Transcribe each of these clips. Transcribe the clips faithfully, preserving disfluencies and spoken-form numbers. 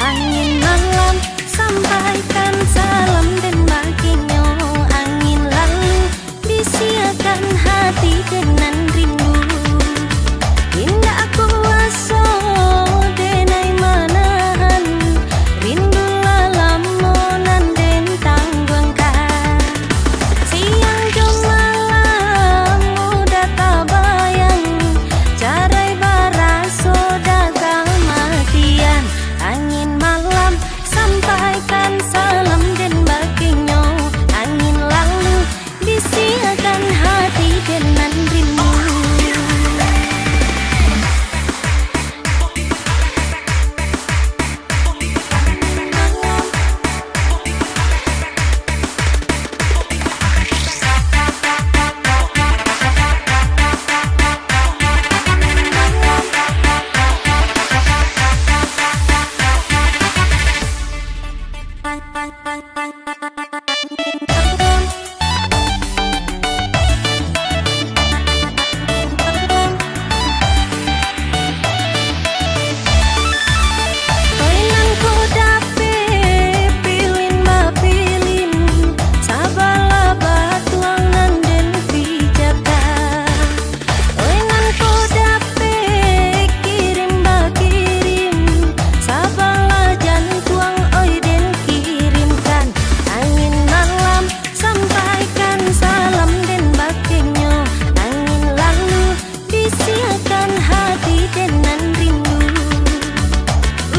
Angin malam, sampaikan salam den bakinyo. Angin lalu, bisiakan hati den nan rindu. Indak kuaso denai manahan, rindu lah lamo nan den tangguangkan. Siang jo malam mudah tabayang, carai baraso dah kamatian. Angin malam, sampaikan salam den bakinyo. Angin lalu, bisiakan hati den nan rindu. Oi nan ko dapek pilin bapilin, sabalah batuang nan den pijakan. Oi nan ko dapek kirim bakirim, sabalah jantuang oi den kirimkan. Angin malam, sampaikan salam den bakinyo. Angin lalu, bisiakan hati den nan rindu.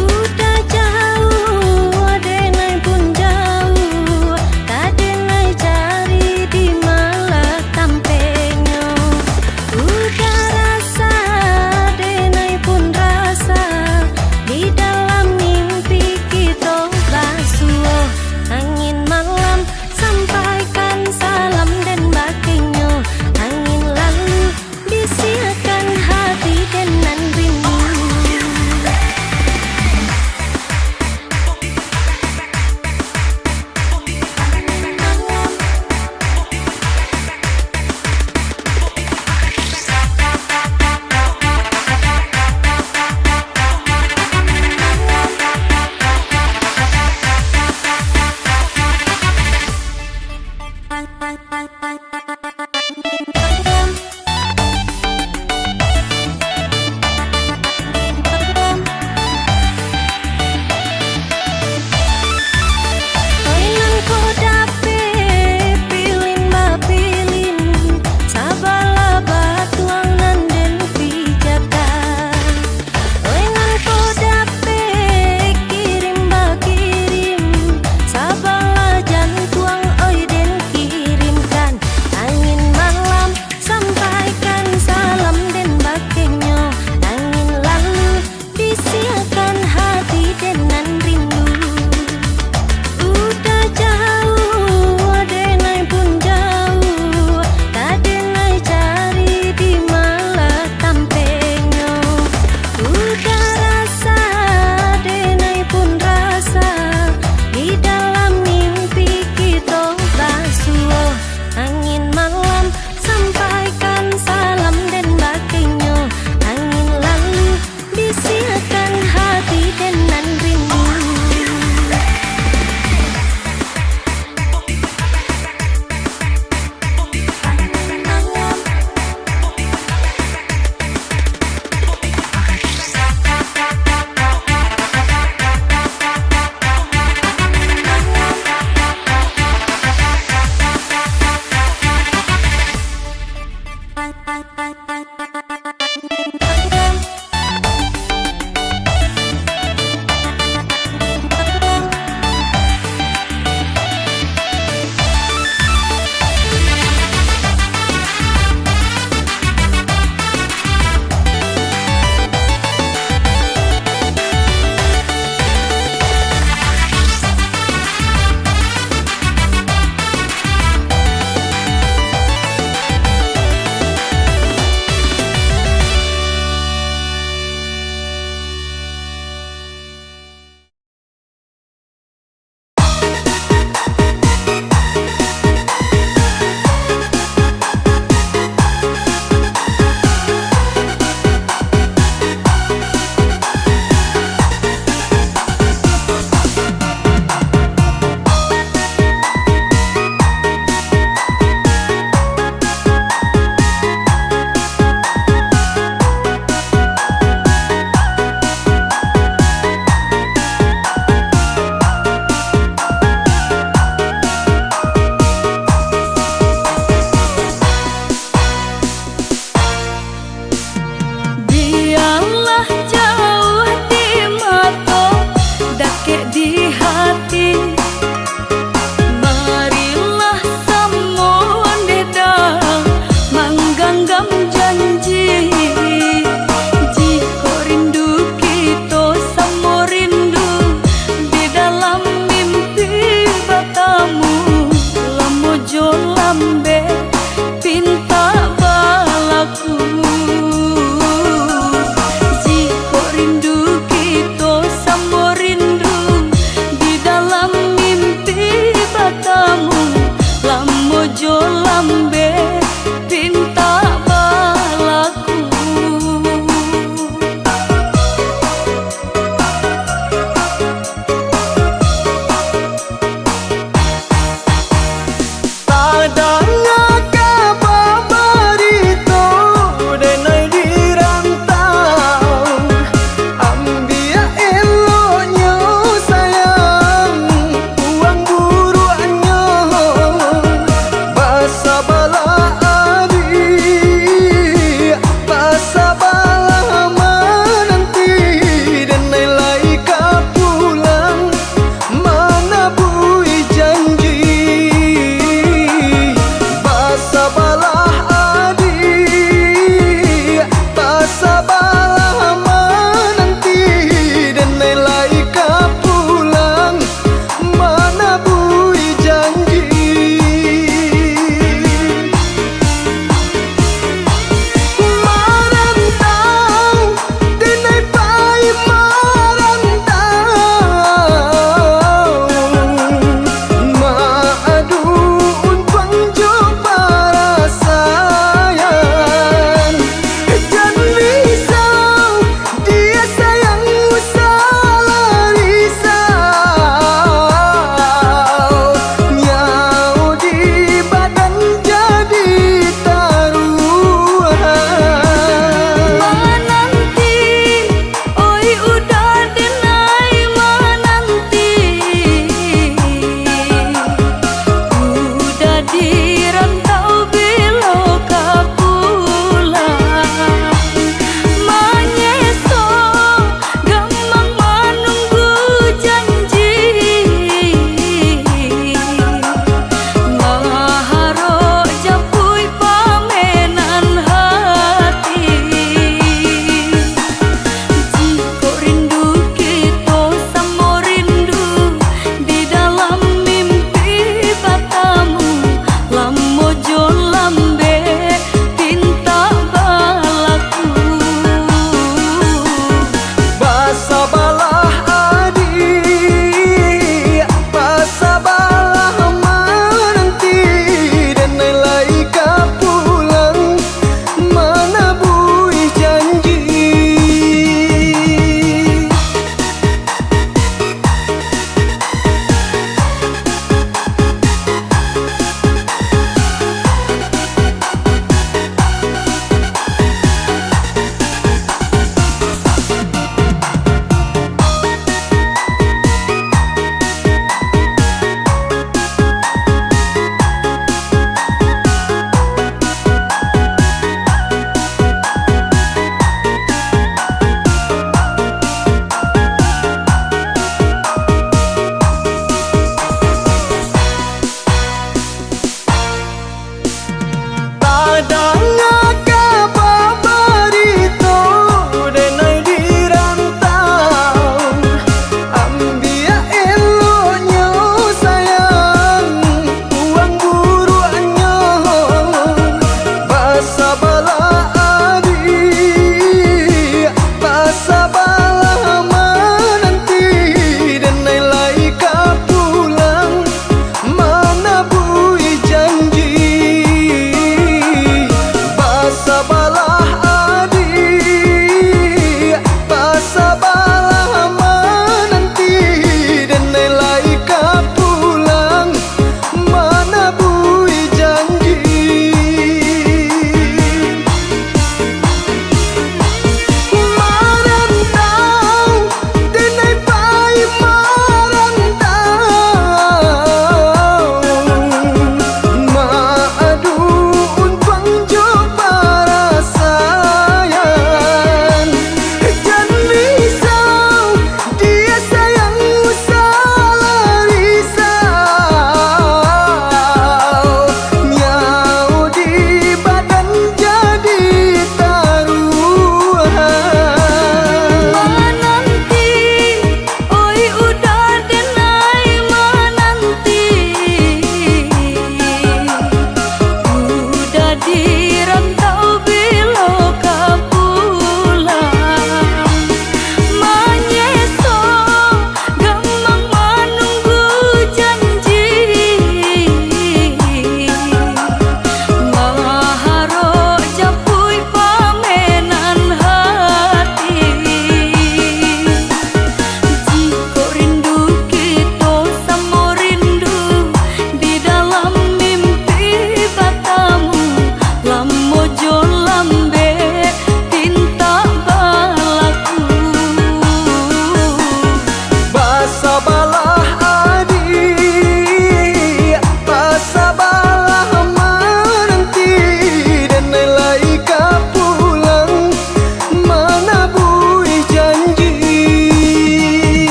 Udah jauah denai pun jauah, ka denai cari di malah tampeknyo. Udah rasa denai pun rasa, di dalam mimpi kito basuo. Angin malam, sampaikan salam den bakinyo. Angin lalu, bisiakan hati den nan rindu.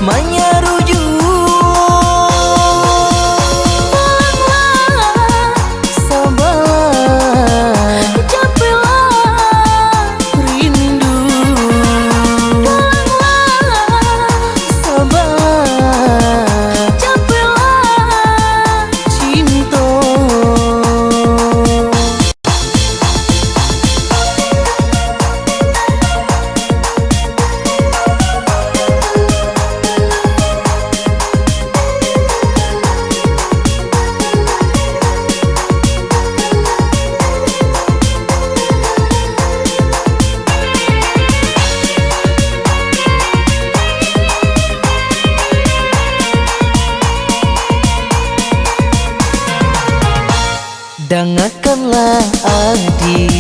Manyaruju. Pulanglah, sabarlah, capeklah rindu. Pulanglah, sabarlah, capeklah cinta. Dangakanlah adik,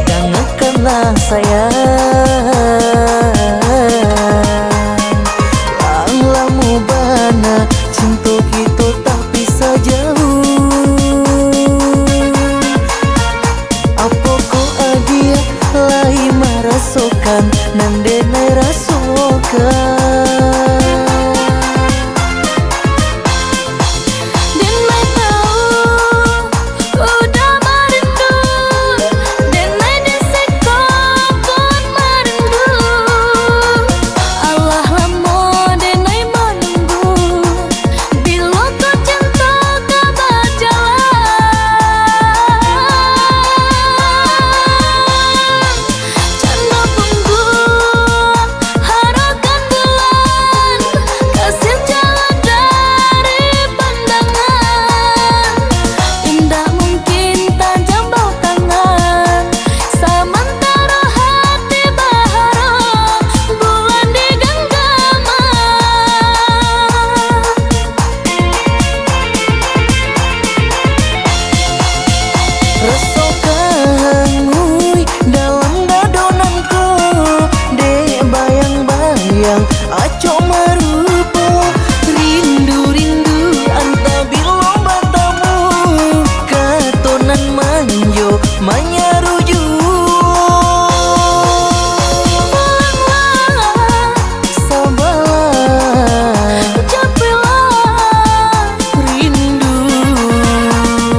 dangakanlah sayang. Lah lamo bana cinto kito tapisah jauah. Apokoh adik lai marasokan nan denai rasokan? Denai tahu, udah marindu, denai di siko pun marindu. Alah lamo denai manunggu, bilo ko cinto ka bajalan. Cando punggu, harakan bulan, kasih jalan dari pandangan. Indak mungkin tajam batangan, samantaro hati baharap bulan di ganggaman. Raso kahangui dalam dado nan ko, dek bayang-bayang acok marupo. Rindu-rindu antah bilo batamu, kato nan manjo manyaruju. Pulanglah, sabarlah, capeklah rindu.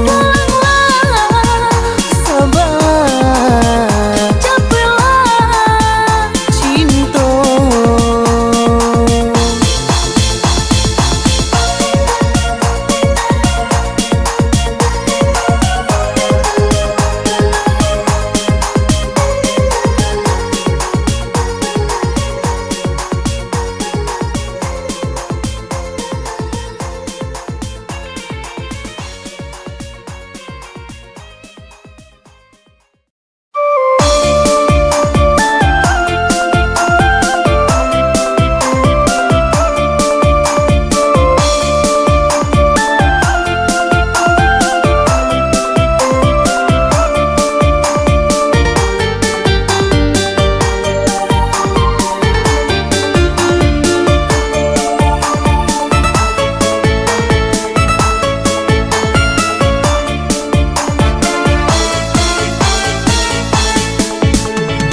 Pulanglah, sabarlah, capeklah cinto.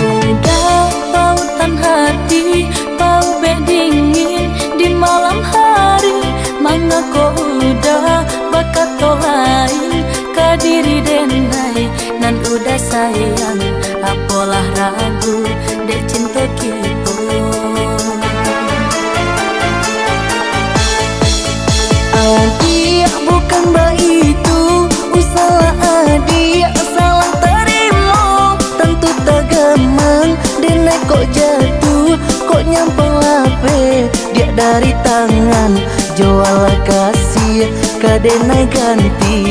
Udah pautan hati, paubek dingin di malam hari. Mangako udah bakato lain ka diri denai nan udah sayang? Apolah ragu dek cinto kito. Adiak, bukan baitu, usahlah adiak salah tarimo. Tantu tagamang, denai kok jatuah, kok nyampang lapeh, diak dari tangan, juolah kasih ka denai ganti.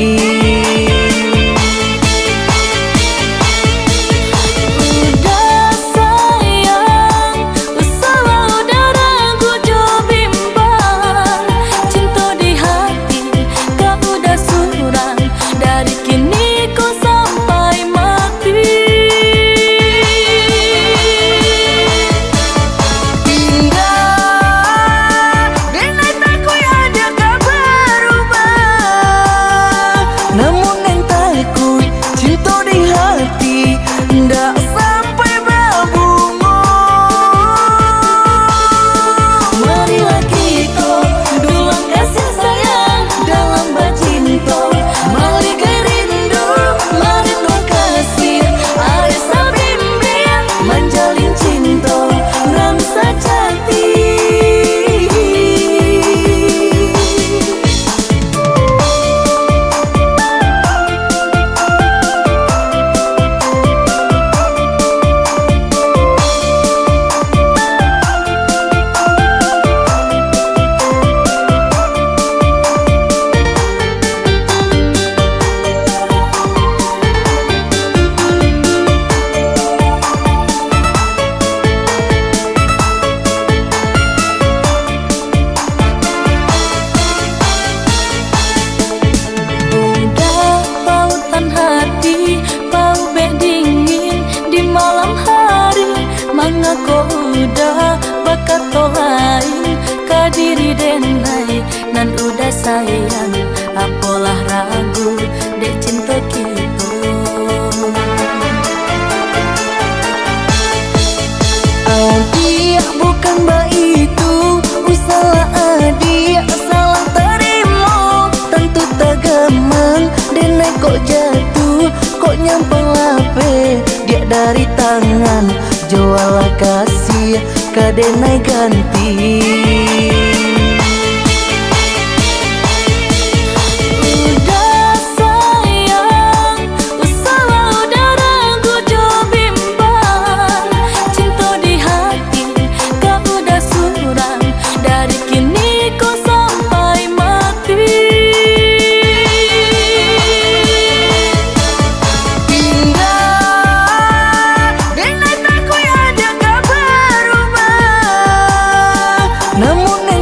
Udah sayang, usahlah udah ragu jo bimbang. Cinto di hati ka udah surang, dari kini ko sampai mati. Indak, denai takuik adiak ka barubah. Namun nan Diri denai nan udah sayang, apolah ragu dek cinto kito. Adiak, bukan baitu, usahlah adiak salah tarimo. Tantu tagamang, denai kok jatuah, kok nyampang lapeh, diak dari tangan, juolah kasih ka denai ganti. Udah sayang, usahlah udah ragu jo bimbang. Cinto di hati ka udah surang, dari kini ko sampai mati. Indak, denai takuik adiak ka barubah. Namun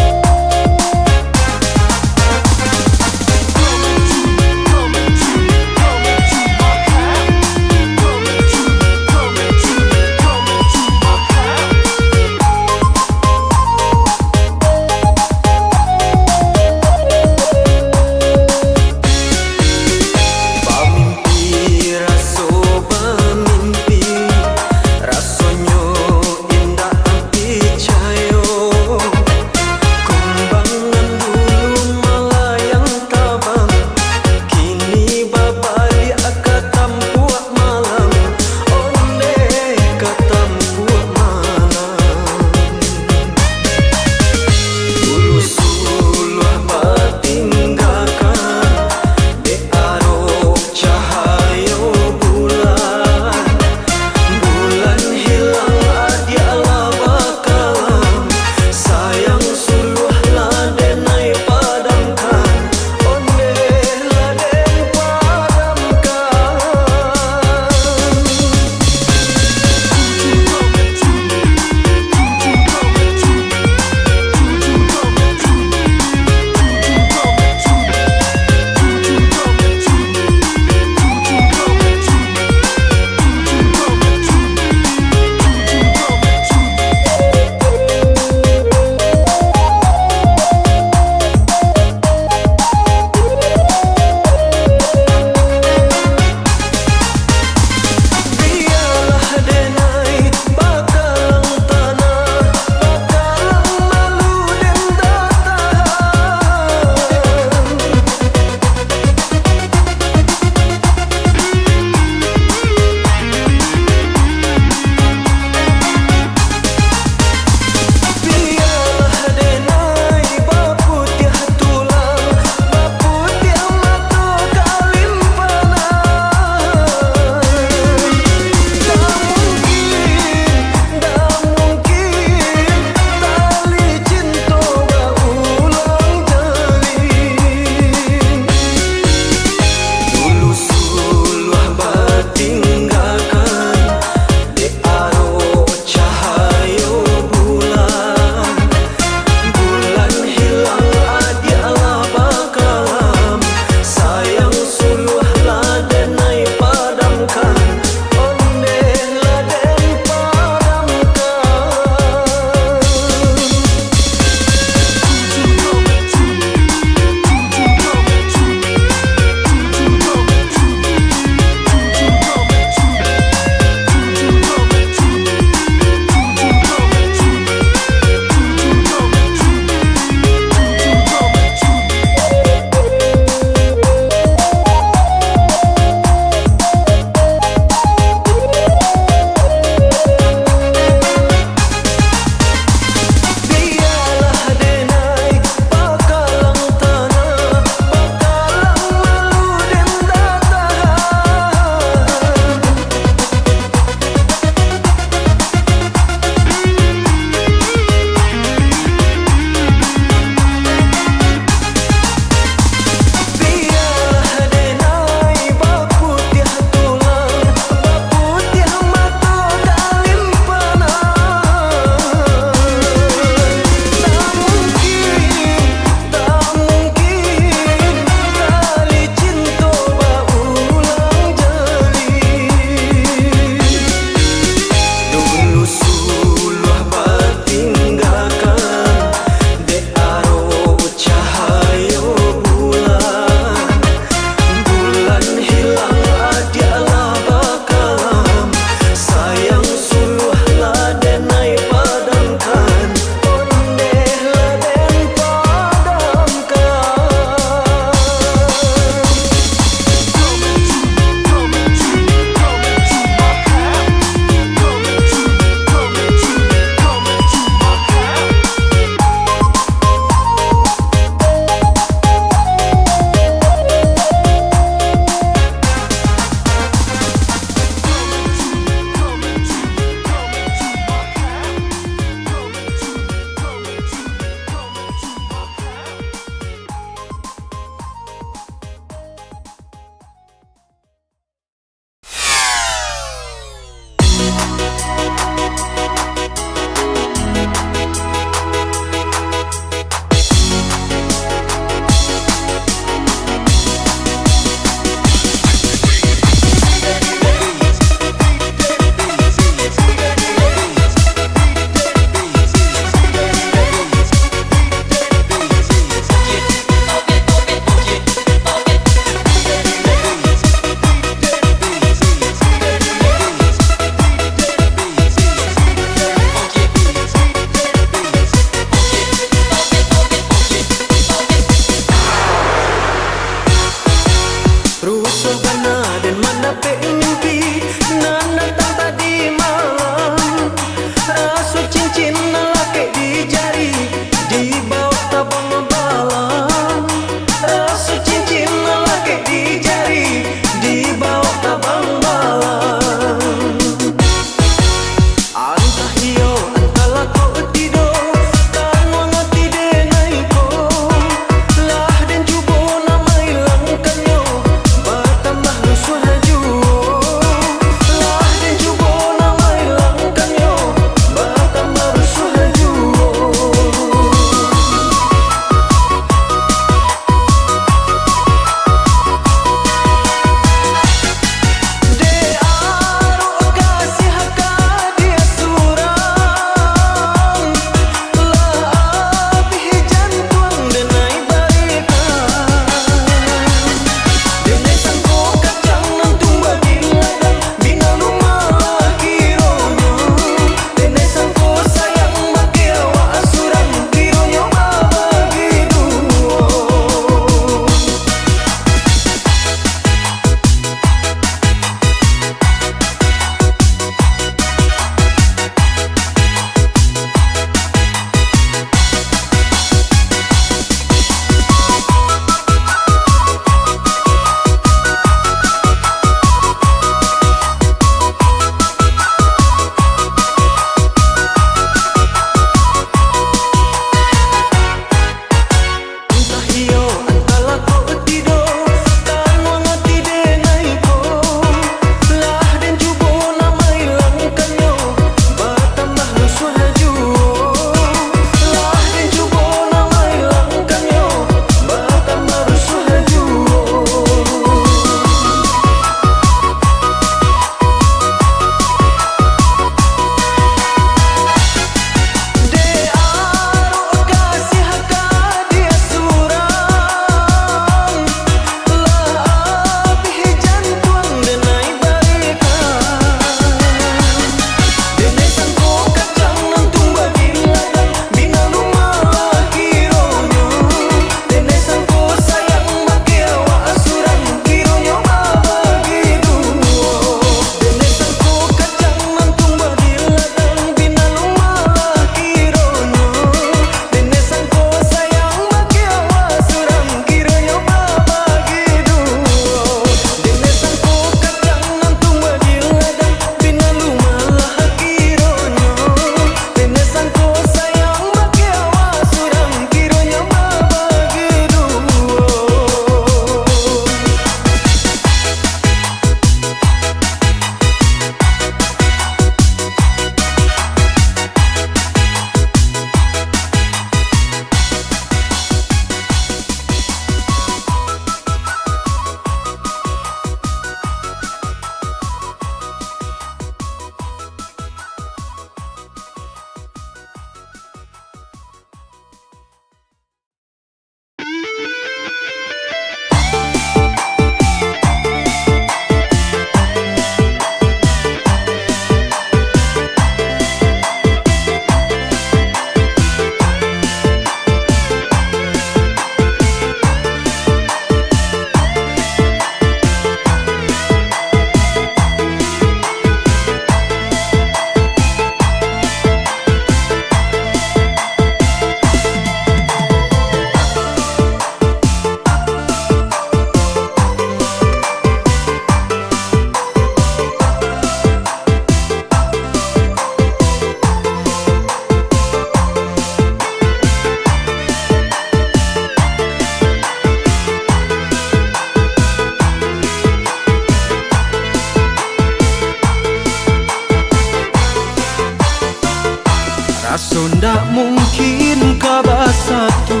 Raso ndak mungkin ka basatu,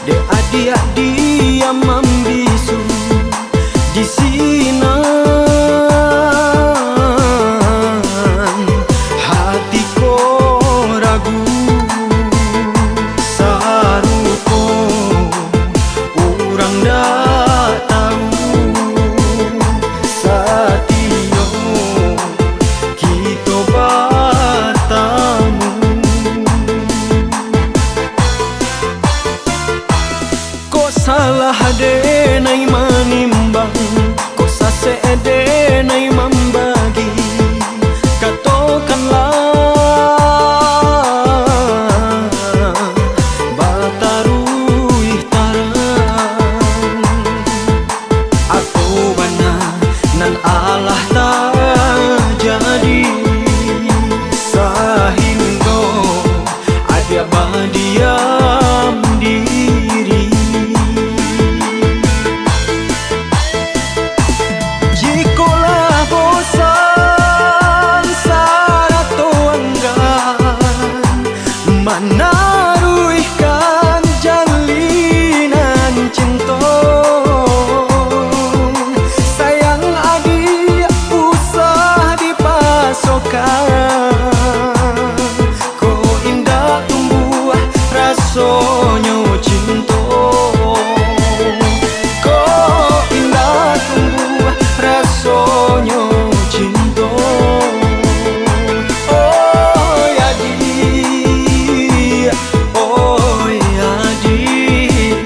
dek adiak diam mambisu di sinan. Hati ko ragu, sarupo urang ndak tahu, satiok kito batamu. Kok salah denai manimbang, kok sasek denai mambagi, katokanlah bataruih tarang. Apo bana nan alah tajadi, sahinggo adiak badiam diri? Jikok lah bosan sarato anggan manaruihkan jalinan cinto. Sayang adiak usah dipasokan, kok indak tumbuah rasonyo cinto. Kok indak tumbuah rasonyo cinto. Oi adiak, oi adiak.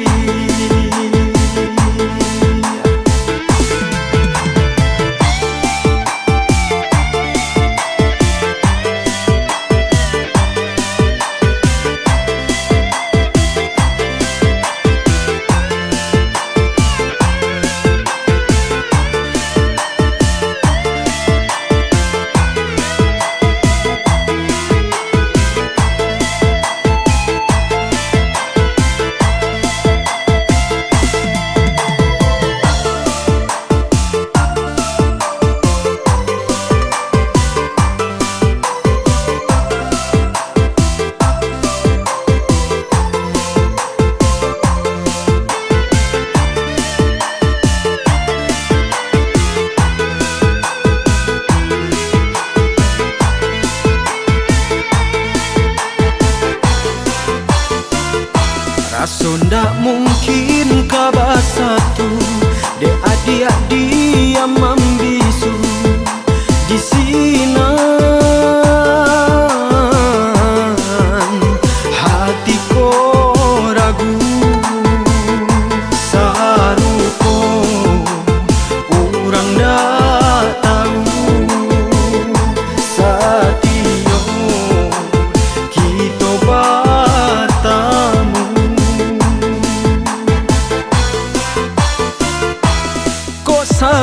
Raso ndak mungkin ka basatu, dek adiak diam mambisu di sinan. Hati ko ragu, sarupo urang ndak tahu, satiok kito batamu. Kok sa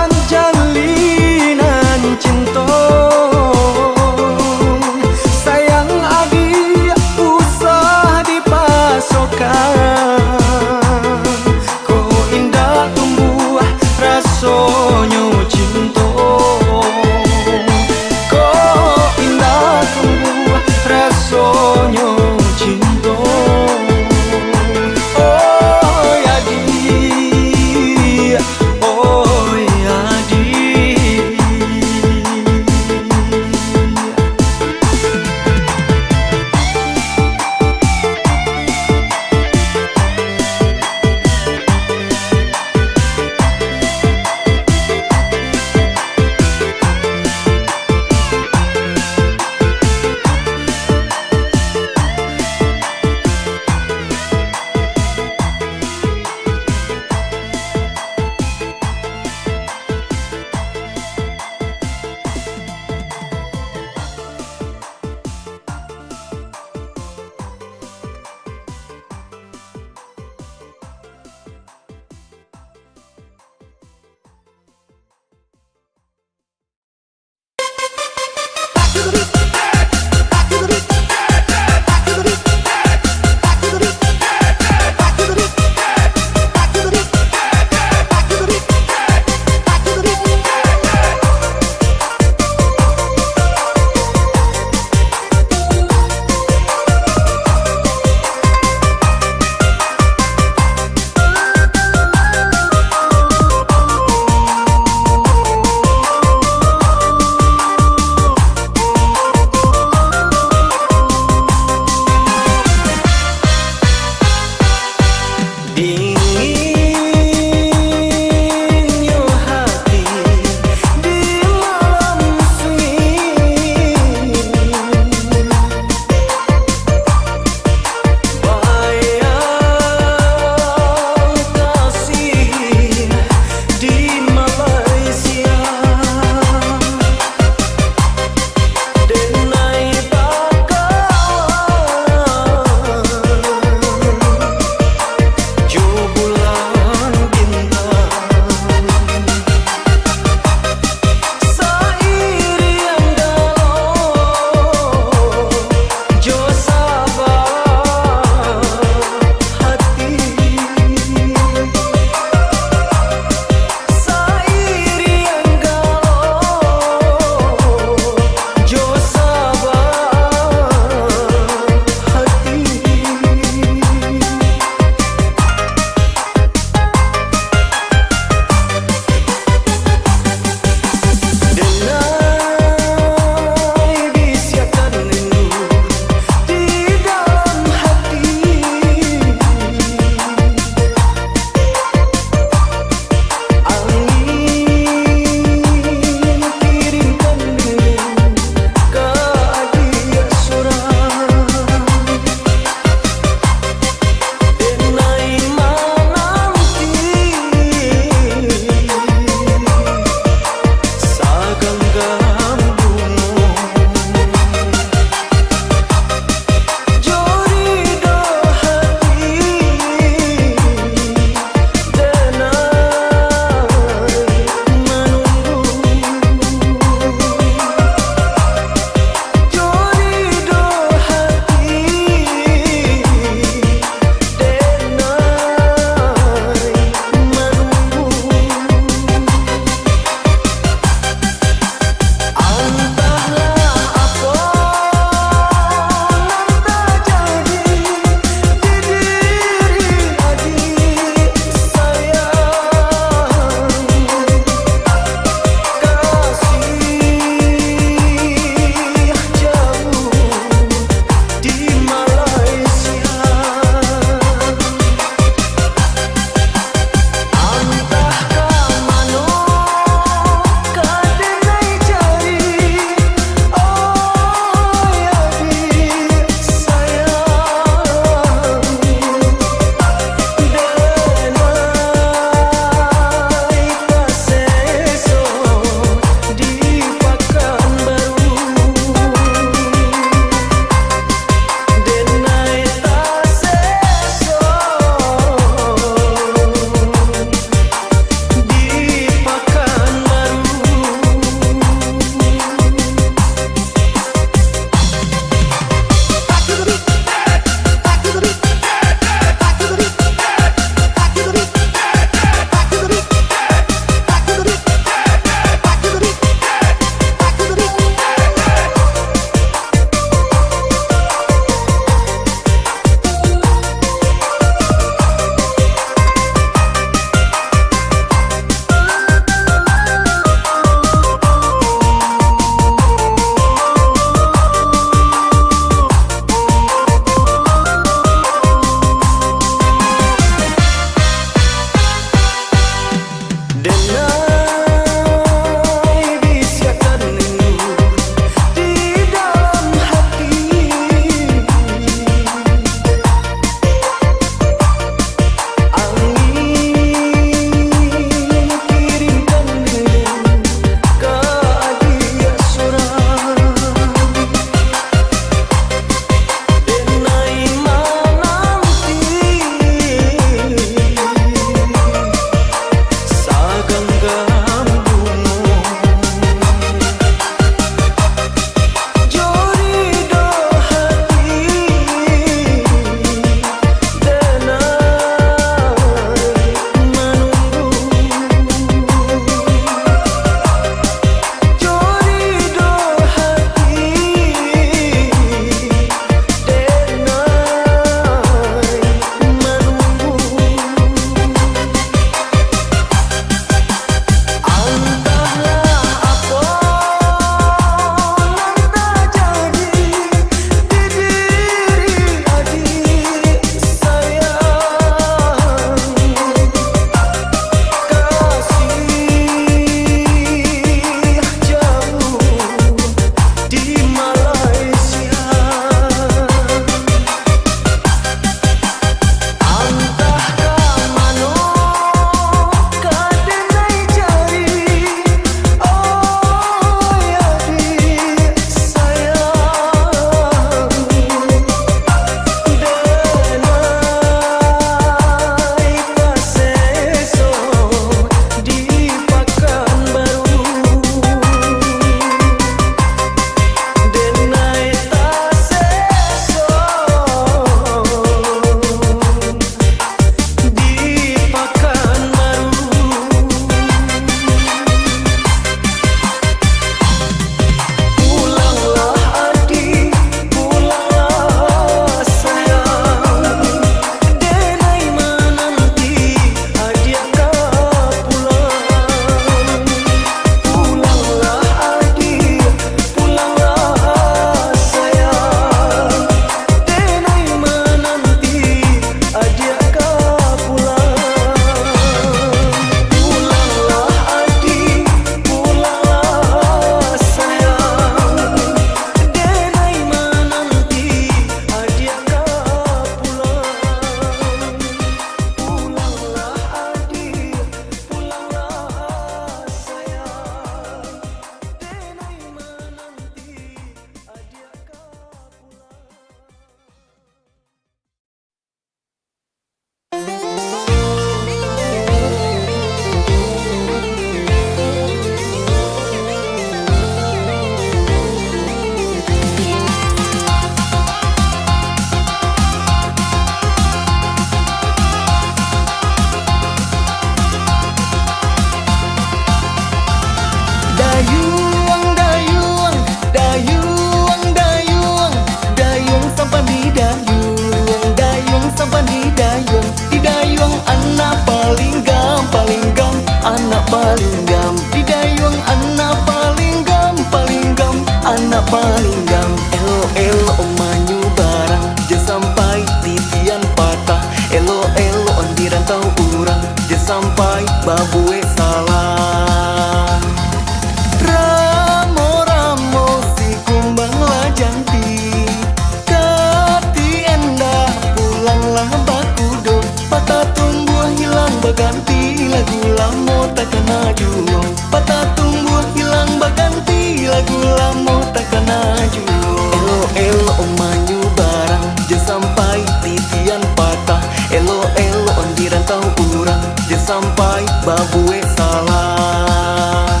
titian patah, elok-elok di rantau urang, jan sampai babuek salah.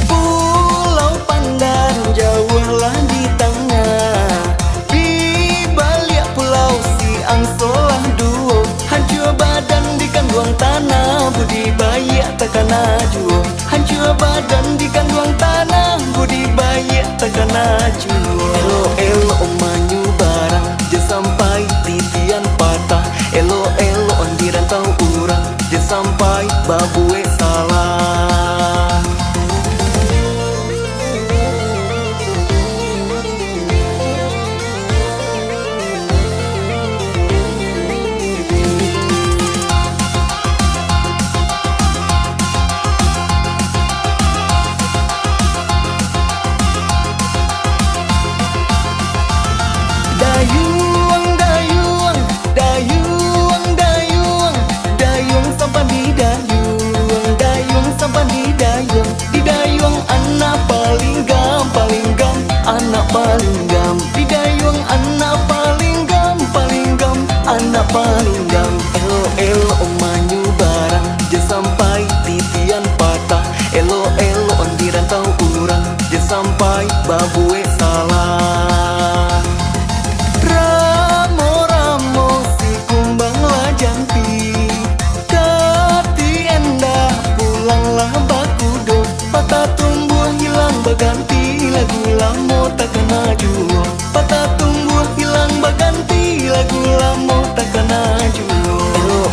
Pulau Pandan jauahlah di tangah, di baliak pulau si Angso lah duo, hancua badan dikanduang tanah, budi baiak takana juo. Hancua badan dikanduang tanah, budi baiak takana juo. Elok-elok manyubarang, jan sampai titian patah. Elok-elok di rantau urang, jan sampai babuek salah. Dayuang, dayuang, dayuang, dayuang, dayuang sampan di dayuang, dayuang sampan di dayuang, di dayuang anak palinggam, palinggam, anak palinggam, di dayuang anak palinggam, palinggam, anak palinggam. Elok-elok manyubarang, jan sampai titian patah. Elok-elok di rantau urang, jan sampai babuek salah. Ramo-ramo si kumbang lah jampi, kati endah pulanglah bakudo. Patah tumbuah hilang baganti, lagu lamo takana juo. Patah tumbuah hilang baganti, lagu lamo takana juo.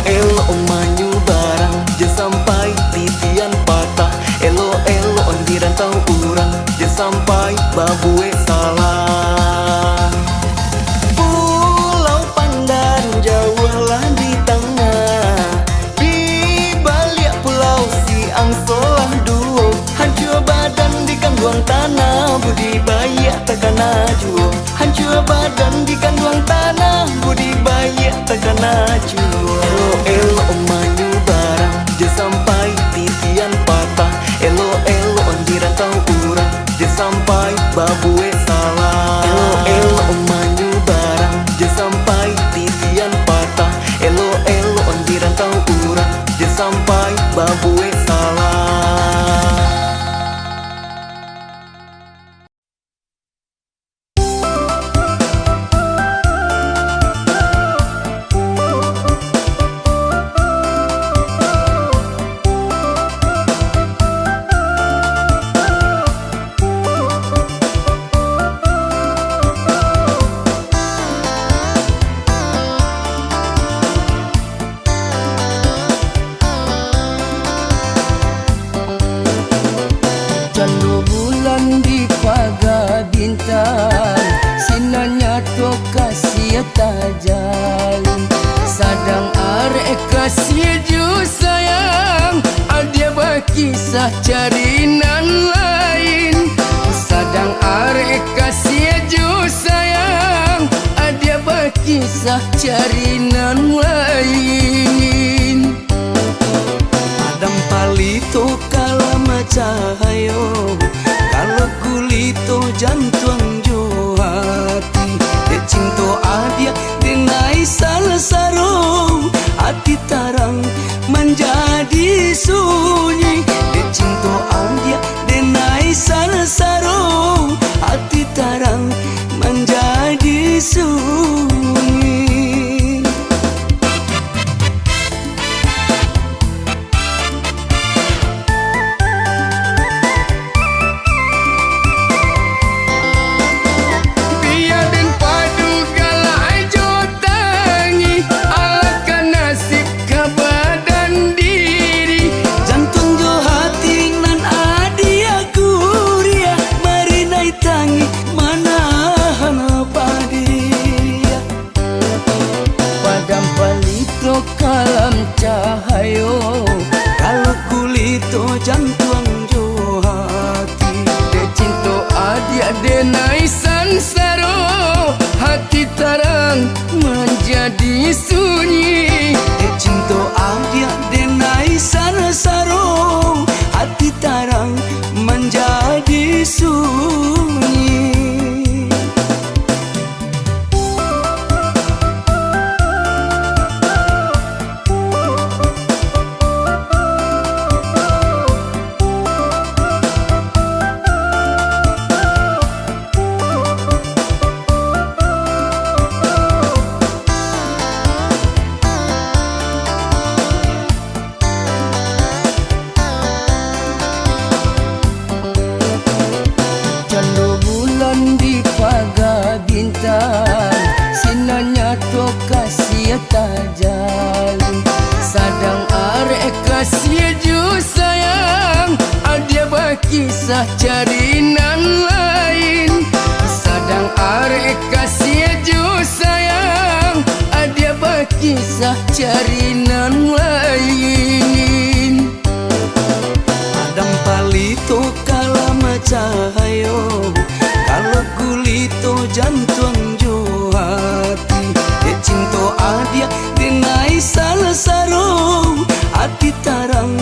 Elok-elok manyubarang, jan sampai titian patah. Elok-elok di rantau urang, jan sampai babuek salah. Pulau Pandan jauahlah di tangah, di baliak pulau si Angso lah duo, hancua badan dikanduang tanah, budi baiak takana juo. Hancua badan dikanduang tanah, budi baiak takana juo. Elok-elok manyubarang, jan sampai titian patah. Elok-elok di rantau urang, jan sampai babuek salah. Elok-elok manyubarang, jan sampai titian patah. Elok-elok di rantau urang, jan sampai babuek salah. Cando bulan di paga bintang, sinanyo tu kasiah tajam. Sadang arek kasiah jo sayang, adia bakisah cari nan lain. Sadang arek kasiah jo sayang, adia bakisah cari nan lain. Adam palito kalam cahayo, kalau kulito jantuang jo hati. Dek cinto adiak denai sansaro, hati tarang manjadi sunyi. Dek cinto adiak denai sansaro, hati tarang manjadi sunyi. Bia den padu galak jo tangih, alah ka nasib ka badan diri. Jantuang jo hati nan adia kuriah, marinai tangih manahan padiah. Padam palito kalam cahayo, kalau kulito jantuang jo hati. Dek cinto adiak denai sansaro, hati tarang manjadi sunyi. Dek cinto adiak denai sansaro, hati tarang manjadi sunyi. tajali. Sadang arek kasiah jo sayang, adia bakisah cari nan lain. Sadang arek kasiah jo sayang, adia bakisah cari nan lain. Padang palito kalam cahayo, kalau gulito jantuang jo hati. Dek cinto adiak denai sansaro, hati tarang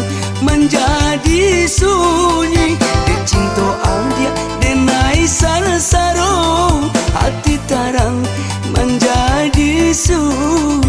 manjadi sunyi. Dek cinto adiak denai sansaro, hati tarang manjadi sunyi.